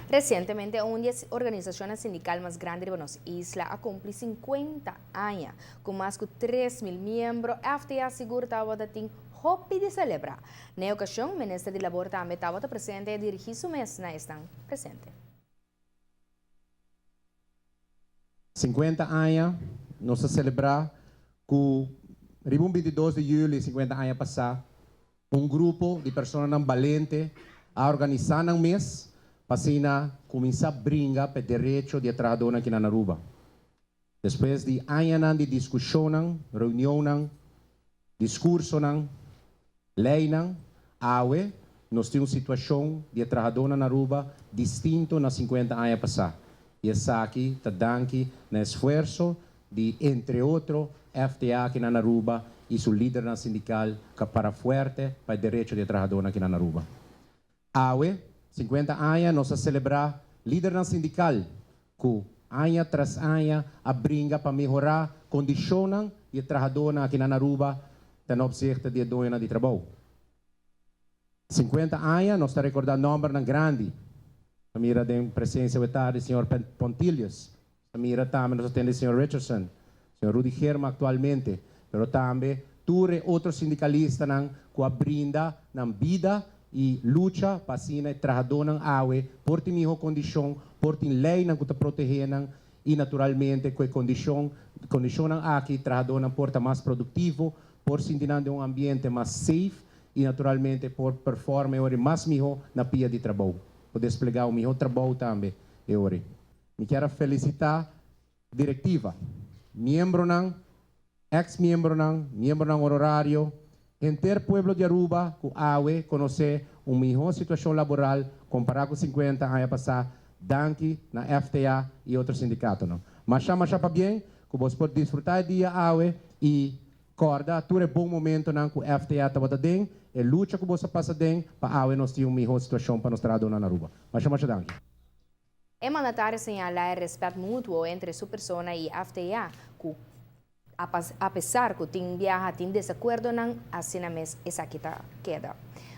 Recientemente un di e organisacionnan sindical mas grandi riba nos isla a cumpli 50 aña. Cu mas cu 3000 miembro, FTA sigur tabata tin hopi di celebra. Na e ocasion, Minister di Labor tambe tabata presente y a dirigi su mes na esnan presente. 50 aña nos ta selebrá ku riba un 22 di yüli 50 aña pasá un grupo di personanan balente a organisá nan mes pa asina kuminsá bringa pa e derecho di e trahadónan aki na Aruba. Despues di añanan di diskushonnan, reunionnan, diskursonan, Leynan, Awe nos tin un situacion di e trahadornan na Aruba distinto na 50 aña pasa y esaki ta danki na esfuerso di entre otro FTA aki na Aruba y su lidernan sindical cu a para fuerte pa e derecho di e trahadornan aki na Aruba. Awe, 50 aña nos a celebra lidernan sindical cu aña tras aña a bringa pa mehora condicionnan di e trahadornan aki na Aruba ten opzichte di e doñonan di trabou. 50 aña nos ta recorda nombernan grandi. Ta mira den presencia awe tardi señor Pontilius, ta mira tambe nos a tende señor Richardson, señor Rudy Germa actualmente, pero tambe tur e otro sindicalistanan cu a brinda nan bida y lucha pa asina e trahadornan awe por tin miho condicion, por tin leynan cu ta protege nan y naturalmente cu e condicion condicionnan aki trahadornan por ta mas productivo, por sinti nan den un ambiente mas safe y naturalmente por performa e ora mas miho na pia di trabou, por desplega un miho trabou tambe e ora. Mi kier a felicita directiva, miembronan, ex miembronan, miembronan honorario, henter pueblo di Aruba cu awe conoce un miho situacion laboral compara cu 50 aña pasa, danki na FTA y otro sindicatonan. Masha masha pabien cu bos por disfruta e dia awe y corda tur e bon momentonan cu FTA tabata den, e lucha cu bos a pasa den pa awe nos tin un miho situacion pa nos trahadornan na Aruba. Masha masha danki. E mandatario a señala e respet mutuo entre su persona y FTA, cu apesar cu tin biaha tin desacuerdonan, asina mes esaki ta keda.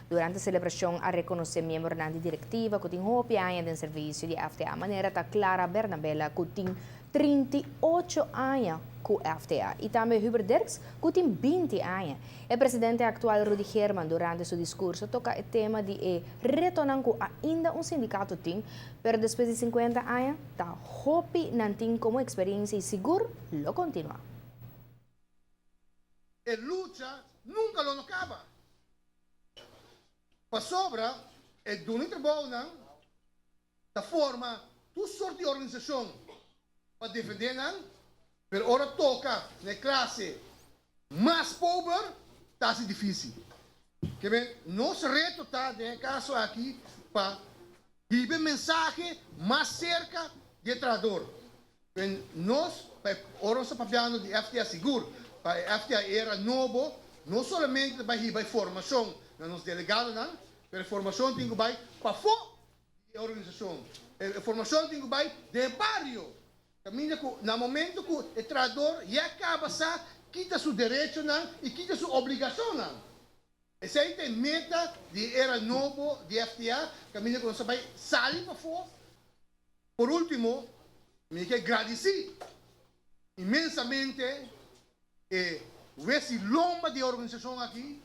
Durante celebracion a reconoce miembronan di directiva cu tin hopi aña den servicio di FTA, manera ta Clara Bernabela cu tin 38 aña cu FTA y tambe Hubert Dirks cu tin 20 aña. E presidente actual Rudy Geerman durante su discurso toca e tema di e retonan cu ainda un sindicato tin, pero despues di 50 aña ta hopi nan tin como experiencia y sigur lo continua. E lucha nunca lo no caba, pasobra e duna trabounan ta forma tur sort di organisashon pa defendé nan, pero ora toka na e klase mas pober ta hasi difísil. Ke men, nos reto ta den e kaso aki pa hiba e mensahe mas serka di e trahador. Men, nos, pa e, ora nos ta papiando di FTA sigur, pa e FTA era nobo, no solamente ta bai hiba e formashon na nos delegadonan, pero e formashon tin ku bai pafó di e organisashon. E formashon tin ku bai den e bario, kaminda ku na momento ku e trahador ya kaba sa ki ta su derechonan i ki ta su obligashonnan. Esei ta e meta di e era nobo di FTA, kaminda ku nos ta bai sali pafó. Por último, mi ke gradisí inmensamente e wes i lomba di e organisashon aki.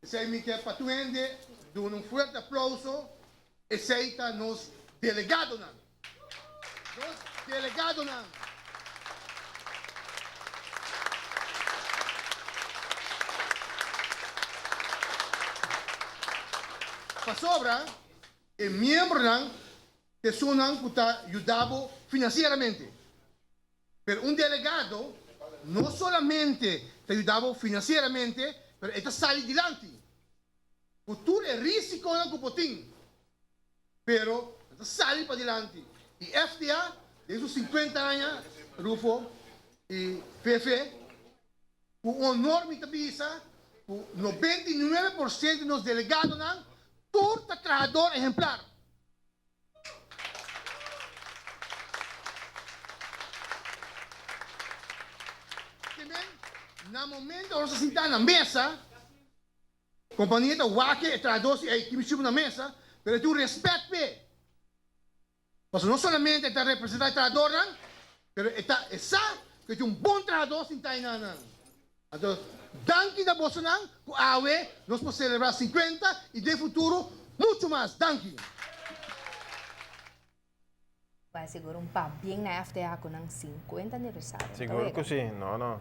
Esei mi ke pa tur hende duna un fuerte aplauso. Esei ta nos delegadonan. Nos delegadonan. Pasobra e miembronan ta esunnan ku ta yuda bo finansieramente. Pero un delegado no solamente ta yuda bo finansieramente, pero e ta sali dilanti ku tur e risikonan ku bo tin, pero e ta sali padilanti. I FDA den su 50 aña, Rufo i Fefe, ku honor mi ta bisa ku 99% di nos delegadonan tur ta trahador ehemplar. Na momento nos ta sintá na mesa, kompania ta wak e trahadó si ey kimi shubi na mesa, pero e tin un respèt p'e. Mas no solamente ta representá e trahadónan, pero ta sa ku tin un bon trahadó sintá einan. Anto, danki na bosonan, ku awe nos por selebrá 50 i den futuro muchu mas. Danki. Bai sigur un pabien na FTA ku nan 50 aniversario. Sigur ku si, no, no.